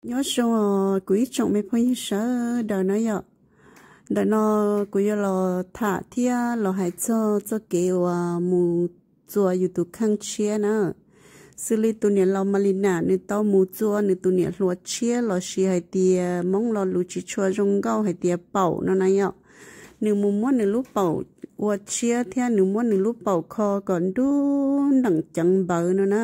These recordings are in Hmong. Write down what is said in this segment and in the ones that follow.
Nyob zoo os kuv ib tsoom me phooj ywg sawv daws na yom. Ntawm no kuv yuav los tham thiab los hais txog txoj kev uas mus txua yus tus kheej tshiab na. Xws li tus niam laus Malina nws tau mus txua nws tus niam hluas tshiab los sis hais tias Hmoob lo lus tsis tshua zoo nkauj hais tias paum no na yom. Nws mus muab nws lub paum ua tshiab thiab nws muab nws lub paum kho kom nruj nreem ceev npawv no na.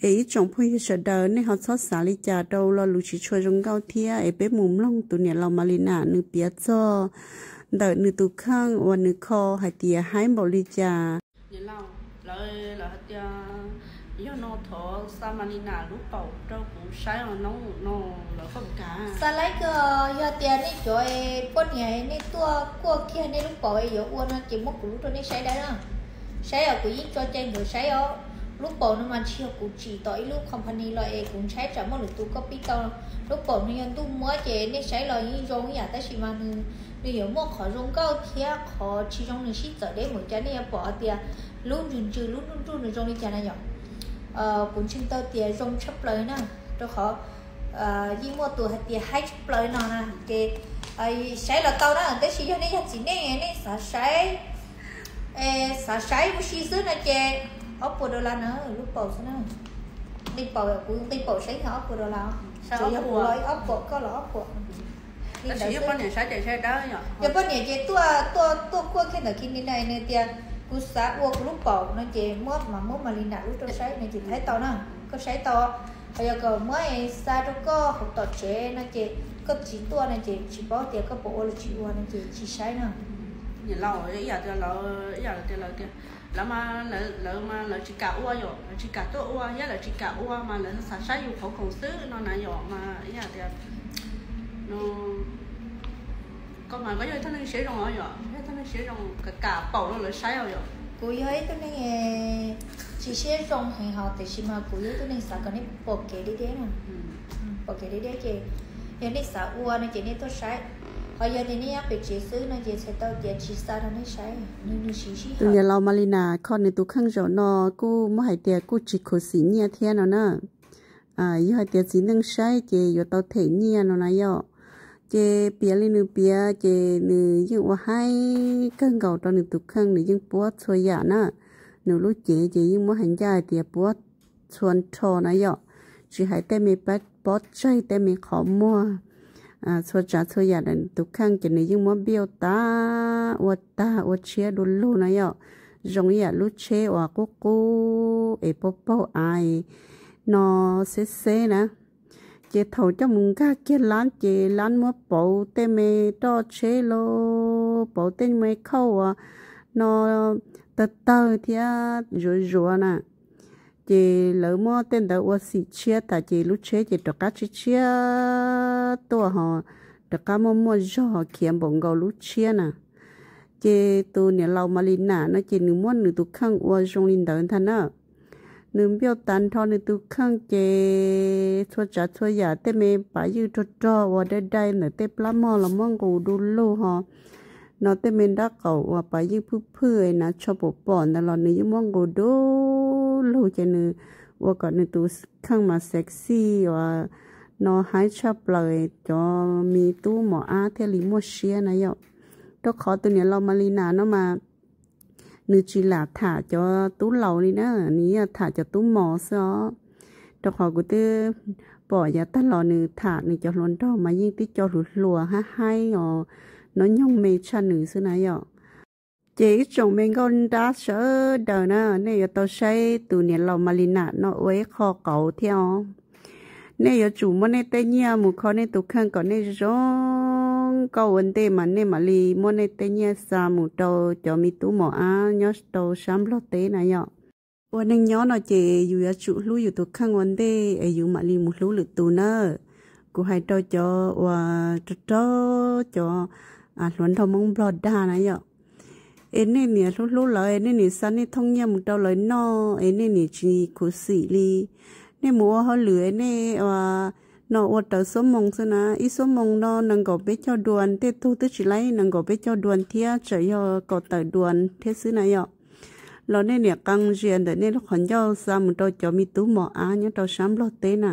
Es ib tsoom phooj ywg sawv daws nej ho txhob xav li cas rau lo lus tsis tshua zoo nkauj thiab es peb mus mloog tus niam laus Malina nws piav txog ntawm nws tus kheej uas nws kho hais tias haib npaum li cas. Niam laus, lawv, lawv hais tias yog no thov xa Malina lub paum rau kuv saib os noob no, lawv koj puas kam? Xa laib kawg, yog tias nej cov poj niam nej tuaj kuaj kiag nej lub paum es yuav ua no ces muab kuv lub rau nej saib dab na. Saib os, kuv yeej tso cai nkawd saib os. Lub paum no mas tsis yog kuv tsim tom ib lub company los es kuv ntshai tsam muaj lwm tus copy tau. Lub paum no yog ntuj muab ces nej saib los yeej zoo ib yam tab sis mas nws, nws yuav muaj qhov zoo nkauj thiab qhov tsis zoo nws sib txawv deb mus cas nej yuav pom hais tias lub ntsws ntsws lub nruj nruj nws zoo li cas na yom. Kuv ntseeg tau tias zoo tshaj plaws na, rau qhov yeej muaj tus hais tias haib tshaj plaws no na ces saib los tau na, tab sis yog nej yog txiv neej nej xav saib, xav saib ua si xwb no ces ob puas dollar na, lub paum xwb na. Nqi paum, kuv nqi paum saib ntag ob puas dollar, tsuas yog kuv los ob puas koj los ob puas. Yog poj niam ces tuaj, tuaj, tuaj kuaj kiag ntawm Kini na nws tias kuv xav ua kuv lub paum no ces muab mas muab Malina lub rau saib no ces thaib tau na, koj saib tau. Ho yog kom muab xa rau koj hauv tom tsev no ces koj txiv tuaj no ces tsis paub tias koj puas ua los tsis ua no ces tsis saib na. Niam laus, ib yam tias lawv, ib yam tias lawv tias lawv mas, lawv mas lawv tsis kam ua yom, lawv tsis kam tuaj ua thiab lawv tsis kam ua mas lawv xav saib yus qhov khoom xwb no na yom, mas ib yam tias no koj mas koj yog ib tug neeg siab zoo os yom, yog ib tug neeg siab zoo kam kam paum rau lawv saib os yom. Kuv yog ib tug neeg tsis siab zoo heev hos tiam sis mas kuv yog ib tug neeg xav kom nej pom kev deb deb na. Pom kev deb deb ces yog nej xav ua no ces nej tuaj saib, ho yog tias nej nyob pem tsev xwb no ces txhais tau tias tsis xa rau nej saib, nws, nws siv sij hawm. Tus niam laus Malina kho nws tus kheej zaum no kuj muab hais tias kuj tsis khuv xim nyiaj thiab no na. Yog hais tias txiv neej saib ces yuav tau them nyiaj no na yom. Ces piav li nws piav ces nws yeej ua haib kawg nkaus rau nws tus kheej, nws yeej puab txhua yam na. Nws lub cev ces yeej muab hais ncaj hais tias puab txhua nrho na yom, tsis hais tej me pob tsaig tej me qhov muag, txhua tsav txhua yam ntawm tus kheej ces nws yeej muab npiaj tag ua tag ua tshiab du lug na yom, zoo ib yam lub tsheb uas qub qub es paug paug av no xeb xeb na. Ces thaum coj mus nkag kiag lab ces lab muab pauv tej me roj tsheb los pauv tej me khauj uas no tawg tawg thiab zuav zuav na. Ces lawv muab tej ntawd ua xim tshiab tas ces lub tsheb ces rov qab tshiab tshiab tuaj ho rov qab muaj muaj zog khiav npaum nkaus lub tshiab na. Ces tus niam laus Malina no ces nws muab nws tus kheej ua zoo li ntawd ntag na. Nws npiaj tas nrho nws tus kheej ces txhua tsav txhua yam tej me pav ywj rog rog uas dai dai ntawm tej plab mog los muab nqus du lug ho no tej me nrab qaum uas pav ywj phwj phwj es hnav tsho pom pom ntawd los nws yeej muab nqus du lug ces nws ua kom nws tus kheej mas sexy uas no haib tshaj plaws cov me tub mos ab thiaj li muaj siab na yom. Rau qhov tus niam laus Malina no mas nws tsis lam tham cov tub laus li na, nws yeej tham cov tub mos xwb os. Rau qhov kuv twb pom yav tag los nws tham nws cov hluas nraug mas yeej tib co hluas hluas haib haib os, hnub nyoog me tshaj nws xwb na yom. Ces ib tsoom me nkauj nrab sawv daws na, nej yuav tau saib tus niam laus Malina no ua ib qho qauv thiab os. Nej yuav tsum muab nej tej nyiaj mus kho nej tus kheej kom nej zoo nkauj ua ntej mas nej mam li muab nej tej nyiaj xa mus rau cov me tub mos ab nyob rau sab Nplog teb na yom. Ua neej nyob no ces yus yuav tsum hlub yus tus kheej ua ntej es yus mam li mus hlub lwm tus na. Kuv hais rau cov uas rau rau cov hluas nraug Hmoob Nplog dag na yom. Es nej niam hlub hlub lawv es nej niam xa nej thooj nyiaj mus rau lawv noj es nej niam tsis khuv xim li. Nej mus ua hauj lwm es nej no ua raws xuab moos xwb na, ib xuab moos no nees nkaum peb caug duas, tej tug twb tsis laib nees nkaum peb caug duas thiab, tseem yog kaum tawm duas thiab xwb na yom. Los nej niam qee zias ntawm nej lub qhov ncauj xa mus rau cov me tub mos ab nyob rau sab Nplog teb na.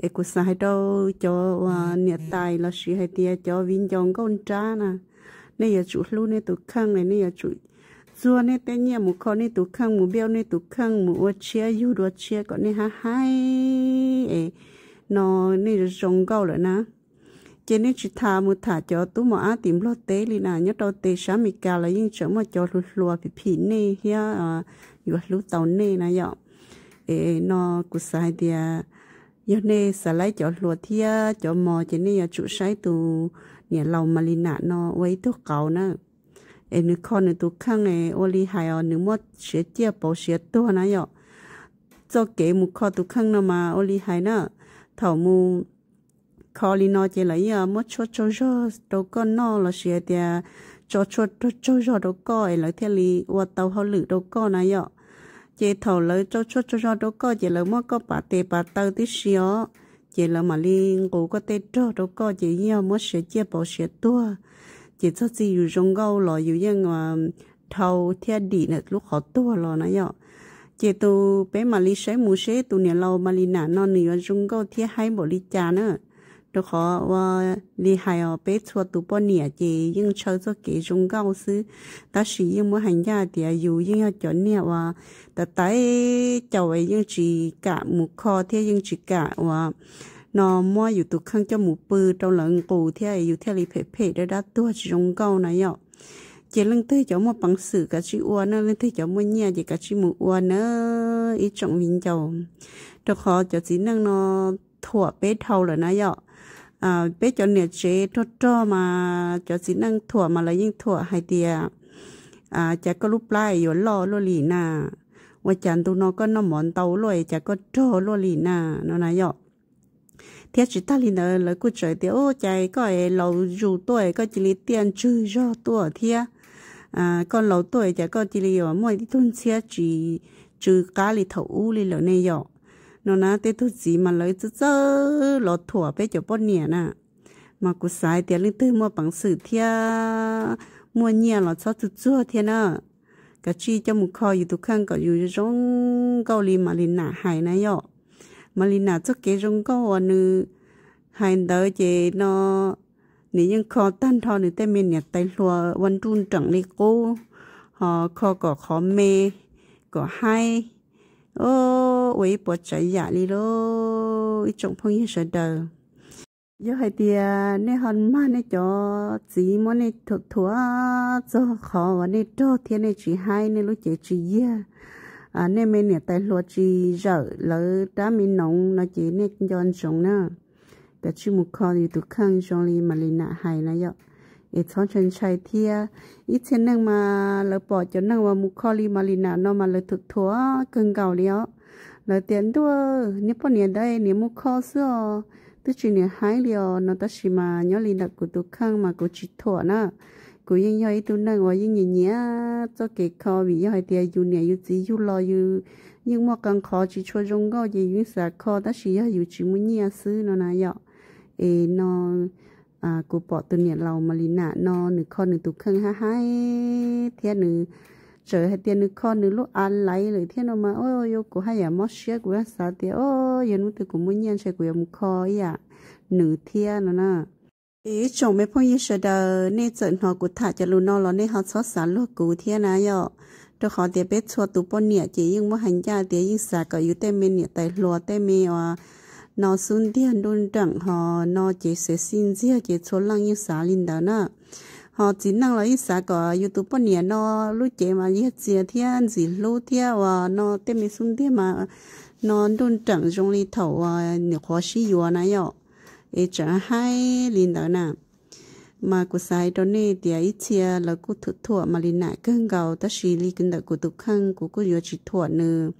Es kuv xav hais rau cov uas niam tais lossis hais tias cov viv ncaus nkauj nrab na, nej yuav tsum hlub nej tus kheej, nej yuav tsum txuag nej tej nyiaj mus kho nej tus kheej, mus npauj nej tus kheej, mus ua tshiab yug dua tshiab kom nej hab haib es no nej zoo nkauj lawm na. Ces nej tsis tham mus tham cov tub mos ab tim Nplog teb li na, nyob rau teb sab Amelikas los yeej tseem muaj cov hluas hluas phim phim nej thiab yuav hlub tau nej na yom. Es no kuv xav hais tias yog nej xav laib cov hluas thiab cov mos ces nej yuav tsum saib tus niam laus Malina no ua ib tug qauv na. Es nws kho nws tus kheej es ua li hais os, nws muab siav ciaj pauv siav tuag na yom. Txoj kev mus kho tus kheej no mas ua li hais na, thaum mus kho li no ces lawv yeej muab tshuaj tsaug zog rau koj noj lossis hais tias tso tshuaj tsaug zog rau koj es lawv thiaj li ua tau hauj lwm rau koj na yom. Ces thaum lawv tso tshuaj tsaug zog rau koj ces lawv muab koj pam tes pam taw tib si os, ces lawv mam li nqus koj tej rog rau koj ces yeej yog muab siav ciaj pauv siav tuag. Ces txog txij yus zoo nkauj los yus yeej dhau thiab dim ntawm lub qhov tuag los na yom. Ces tus peb mam li saib mus seb tus niam laus Malina no nws yuav zoo nkauj thiab haib npaum li cas na. Rau qhov ua li hais os, peb txhua tus poj niam ces yeej ntshaw txoj kev zoo nkauj xwb, tab sis yeej muab hais ncaj tias yus yeej yog cov niag uas tais tais caus es yeej tsis kam mus kho thiab yeej tsis kam uas no muab yus tus kheej coj mus pw rau lawv nqus thiab yus thiaj li phem phem dab dab tuag tsis zoo nkauj na yom. Ces leej twg cov muaj peev xwm kav tsij ua na, leej twg cov muaj nyiaj ces kav tsij mus ua na ib tsoom viv ncaus. Rau qhov cov txiv neej no thuam peb dhau lawm na yom. Peb cov niam tsev rog rog mas cov txiv neej thuam mas lawv yeej thuam hais tias, cas koj lub plab yuav loj luaj li na, ua cas ntu no koj noj mov ntau luaj es cas koj rog luaj li na, no na yom. Thiab tsis tag li ntawd lawv kuj tseem tias, ub, cas koj es laus zus tuaj es koj cia li tiaj ntswg zog tuaj thiab, koj laus tuaj es cas koj cia li yuav muaj ib tug ntxhiab tsis tsw qab li thaum ub li lawm ne yom. No na tej tug txiv mas lawv txawj txawj los thuam peb cov poj niam na. Mas kuv xav hais tias leej twg muaj peev xwm thiab muaj nyiaj los txhob txuag txuag thiab na. Kav tsij coj mus kho yus tus kheej kom yus zoo nkauj li Malina hais na yom. Malina txoj kev zoo nkauj uas nws hais ntawd ces no nws yeej kho tag nrho nws tej me niam tais hluas ua nruj nreem li qub, ho kho kom qhov me, kom haib, ua ib puas tsav yam li lauj ib tsoom phooj ywg sawv daws. Yog hais tias nej ho mag nej cov txiv muab nej thuam thuam txog qhov uas nej rog thiab nej tsis haib, nej lub cev tsis yiag, nej me niam tais hluas tsis zawm lawv rab me noov no ces nej nco ntsoov na. Kav tsij mus kho yus tus kheej zoo li Malina hais na yom. Es txhob ntshai ntshai thiab. Ib txhia neeg mas lawv pom cov neeg uas mus kho li Malina no mas lawv thuam thuam kawg nkaus li os. Lawv tias, ntuj, niag poj niam ntawd niam mus kho xwb os, twb tsis niam haib li os no. Tab sis mas nyob li ntawm kuv tus kheej mas kuv tsis thuam na. Kuv yeej yog ib tug neeg uas yeej nyiam nyiam txoj kev kho, vim yog hais tias yus niam yus txiv yug los yus yeej muaj qee qhov tsis tshua zoo nkauj ces yus yeej xav kho, tab sis yog yus tsis muaj nyiaj xwb no na yom. Es no kuv pom tus niam laus Malina no nws kho nws tus kheej haib haib thiab nws txawm hais tias nws kho nws lub av laiv lawm thiab no mas, o, yog kuv haj yam mob siab, kuv haj xav tias, o, yog hnub twg kuv muaj nyiaj ntshe kuv yuav mus kho ib yam nws thiab no na. Es ib tsoom me phooj ywg sawv daws, nej txawm hnov kuv tham cov lus no los nej ho txhob xav luag kuv thiab na yom. Rau qhov tias peb txhua tus poj niam ces yeej muab hais ncaj tias yeej xav kom yus tej me niam tais hluas tej me uas no xub ntiag nruj nreem ho no ces xev xij ntxiag ces txhua leej yeej xav li ntawd na. Ho txiv neej los yeej xav kom yus tus poj niam no lub cev mas yiag txias thiab ntxim hlub thiab uas no tej me xub ntiag mas no nruj nreem zoo li thaum uas nyuam qhuav sib yuav na yom. Es tseem haib li ntawd na. Mas kuv xav hais rau nej tias ib txhia lawv kuj thuam thuam Malina kawg nkaus, tab sis li ntawm kuv tus kheej kuv kuj yuav tsis thuam nws.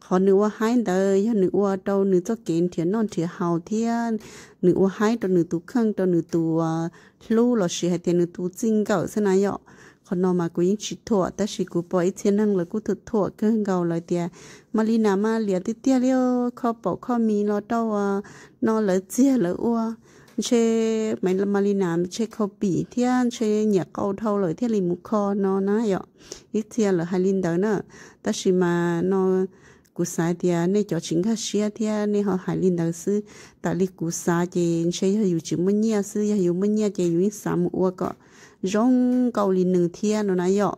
Qhov nws ua haib ntawd yog nws ua rau nws txoj kev nrhiav noj nrhiav haus thiab nws ua haib rau nws tus kheej, rau nws tus hlub lossis hais tias nws tus txij nkawm xwb na yom. Qhov no mas kuv yeej tsis thuam, tab sis kuv pom ib txhia neeg lawv kuj thuam thuam kawg nkaus lawv tias, Malina mas liam tiag tiag li, kho paum kho mis los rau no lawv txiag lawv ua, ntshe Malina ntshe khaus pim thiab ntshe nyiam qau dhau lawm thiaj li mus kho no na yom. Ib txhia lawv hais li ntawd na, tab sis mas no Kuv xav tias nej cov tsis nkag siab thiab nej ho hais li ntawd xwb. Tas li kuv xav ces ntshe yog yus tsis muaj nyiaj xwb, yog yus muaj nyiaj ces yus yeej xav mus ua kom zoo nkauj li nws thiab no na yom.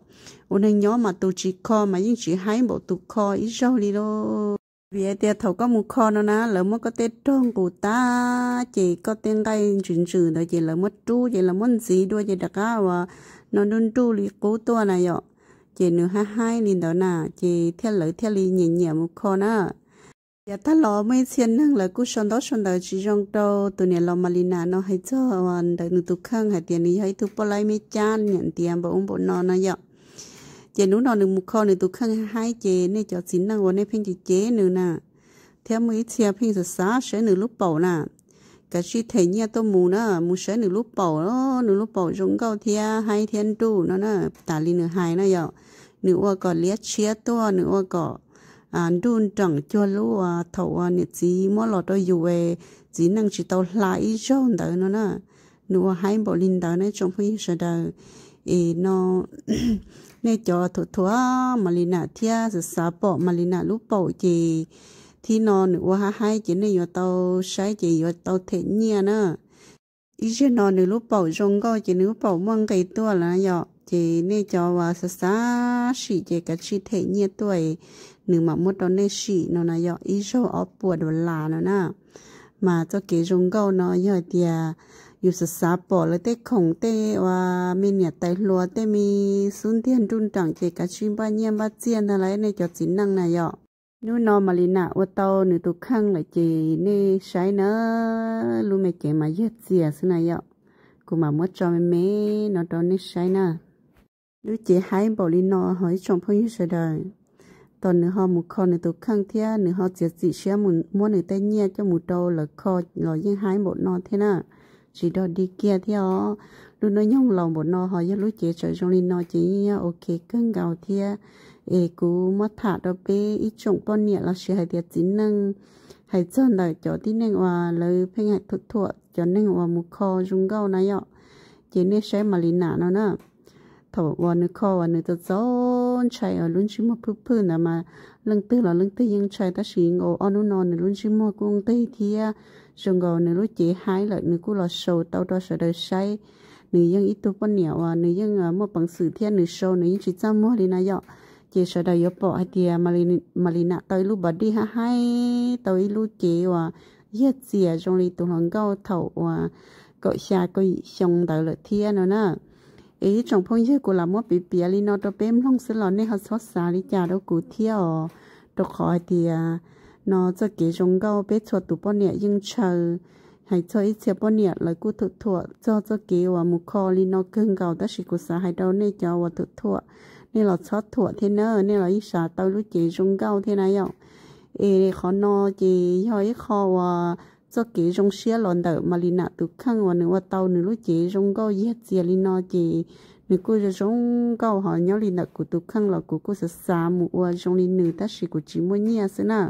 Ua neeg nyob mas tus tsis kho mas yeej tsis haib npaum tus kho ib zaug li lauj. Vim hais tias thaum koj mus kho no na, lawv muab koj tej rog nqus tag ces koj tej nqaij ntsws ntsws ntawd ces lawv muab rub ces lawv muab ntxiv dua ces rov qab uas no nruj nruj li qub tuaj na yom. Ces nws haib haib li ntawd na, ces thiaj lawv thiaj li nyiam nyiam mus kho na. Yav tag los muaj ib txhia neeg lawv kuj sau ntaub sau ntawv tsis zoo rau tus niam laus Malina no hais txog ntawm nws tus kheej hais tias nws yog ib tug poj laib me cab niam ntiav npaum ub npaum no no yom. Ces hnub no nws mus kho nws tus kheej haib ces nej cov txiv neej uas nej pheej cem cem nws na, thiab muaj ib txhia pheej xav xav saib nws lub paum na, kav tsij them nyiaj tuaj mus na, mus saib nws lub paum, nws lub paum zoo nkauj thiab haib thiab nruj no na, tas li nws hais na yom. Nws ua kom liab tshiab tuaj, nws ua kom nruj nreem cuag lub uas thaum uas niam txiv muab los rau yus es txiv neej tsis tau hla ib zaug ntawd no na. Nws ua haib npaum li ntawd ne tsoom phooj ywg sawv daws. Es no nej cov thuam thuam Malina thiab xav xav pom Malina lub paum ces thib no nws ua haib haib ces nej yuav tau saib ces yuav tau them nyiaj na. Ib zaug no nws lub paum zoo nkauj ces nws lub paum muaj nqis tuaj lawm yom, ces nej cov uas xav xav sim ces kav tsij them nyiaj tuaj, nws mam muab rau nej sim no na yom, ib zaug ob puas dollar no na. Mas txoj kev zoo nkauj no yog hais tias yus xav xav pom lawv tej khoom tej uas me niam tais hluas tej me xub ntiag nruj nreem ces kav tsij npaj nyiaj npaj txiaj ntag lauj nej cov txiv neej na yom. Hnub no Malina ua tau nws tus kheej lawm ces nej saib na, lub me cev mas yog txias xwb na yom. Kuv mam muab tso me me no rau nej saib na. Lub cev haib npaum li no ho ib tsoom phooj ywg sawv daws, tos nws ho mus kho nws tus kheej thiab nws ho txiav txim siab mus muab nws tej nyiaj coj mus rau lawv kho los yeej haib npaum no thiab na. Tsis dog dig kiag thiab os. Lub hnub nyoog laus npaum no ho yog lub cev tseem zoo li no ces yeej yog ok kawg nkaus thiab. Es kuv muab tham rau peb ib tsoom poj niam los sis hais tias txiv neej, hais txog ntawm cov tib neeg uas lawv pheej hais thuam thuam cov neeg uas mus kho zoo nkauj na yom. Ces nej saib Malina no na, thaum uas nws kho uas nws txaus txaus ntshai uas lub ntsej muag phwj phwj ntawd mas leej twg los leej twg yeej ntshai tab sis nkaus ob hnub no nws lub ntsej muag kuj nqig thiab zoo nkaus nws lub cev haib lawm nws kuj los sau tau rau sawv daws saib. Nws yeej ib tug poj niam uas nws yeej muaj peev xwm thiab nws sau nws yeej tsis txaj muag li na yom. Ces sawv daws yuav pom hais tias Malina tau ib lub body haib haib, tau ib lub cev uas yog txias zoo li tus hluas nkauj thaum uas kaum xya kaum yim xyoo ntawd lawm thiab no na. Es ib tsoom phooj ywg, kuv lam muab piav piav li no rau peb mloog xwb los nej ho txhob xav li cas rau kuv thiab os, rau qhov hais tias no txoj kev zoo nkauj peb txhua tus poj niam yeej ntshaw. Hais txog ib txhia poj niam lawv kuj thuam thuam txog txoj kev uas mus kho li no kawg nkaus tab sis kuv xav hais rau nej cov uas thuam thuam, nej los txhob thuam thiab na, nej los yeej xav tau lub cev zoo nkauj thiab na yom. Es qhov no ces yog ib qho uas txoj kev zoo siab los ntawm Malina tus kheej uas nws ua tau nws lub cev zoo nkauj yog txias li no ces nws kuj zoo zoo nkauj ho nyob li ntawm kuv tus kheej los kuv kuj xav xav mus ua zoo li nws tab sis kuv tsis muaj nyiaj xwb na.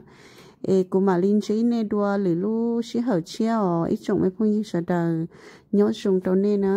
Es kuv mam li ntsib nej dua lwm lub sij hawm tshiab os ib tsoom me phooj ywg sawv daws, nyob zoo rau nej na.